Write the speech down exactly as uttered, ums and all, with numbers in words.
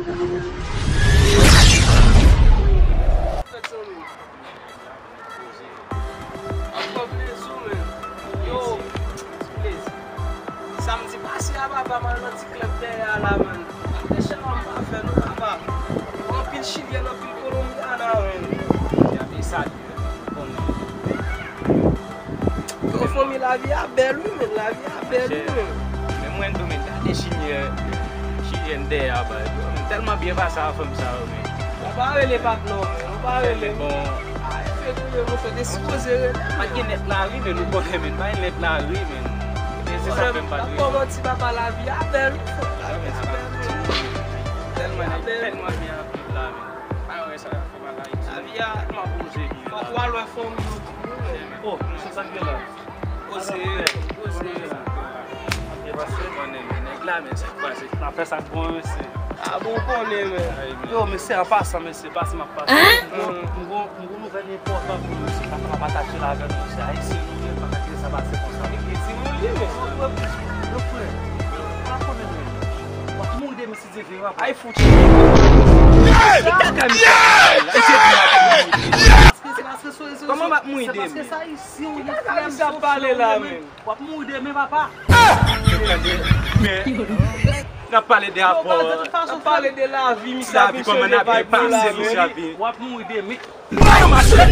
Ankò plezi, men. Yo, plezi. Samdi pase a, papa, m al nan ti klèb dèyè a la, men. Gade chalè m pa fè, non, papa. Anpil Chilyen, anpil Kolonbyana, men. Gade sa. Yo, fanmi, lavi a bèl, wi, men, lavi a bèl, wi, men. Men mwen tou, men, gade Chilyen, Chilyen dèyè a, ba, yo, men, tèlman byen pase a fanm sa, yo, men. Ou pa rele patnè w, men, ou pa rele. Bon. Ay, fè koule, monchè, te sipoze rele. Pa gen nèt lari, men, nou konnen, men, pa gen nèt lari, men. Men se sa menm, pa dwe. Kòman ti papa, lavi a bèl, wi, frè, lavi a bèl, wi. Tèlman, tèlman byen anpil la, men. Pa wè sa. Lavi a, fòk w al wè fanmi yo tou, wi, men. Oh, se sa k gen la. Koze, koze. Konnen, men, nèg la, men, sa k pase? N ap fè sa k bon, mesye. A bon, w konnen, men. Yo, mesye, an pasan, mesye, pase m ap pase. M gon, m gon, m gon nouvèl enpòtan pou nou, mesye. Sa m ka pataje la avèk nou, mesye. Ayisyen nou ye, pa ka kite sa pase konsa. Li timoun li, men. Yo, frè, yo, frè. Pa konnen, men. W ap mouri demen si Dye vle, papa. Ay, fouti. Hey! Kaka, mesye. Mesye, kòman w ap mouri demen? Ki kaka misye ap pale la, men? W ap mouri demen, papa. Men, n ap pale de apò. N ap pale de lavi, misye ap vin chanje vibe nou la, men. W ap mouri demen. Mwen mache.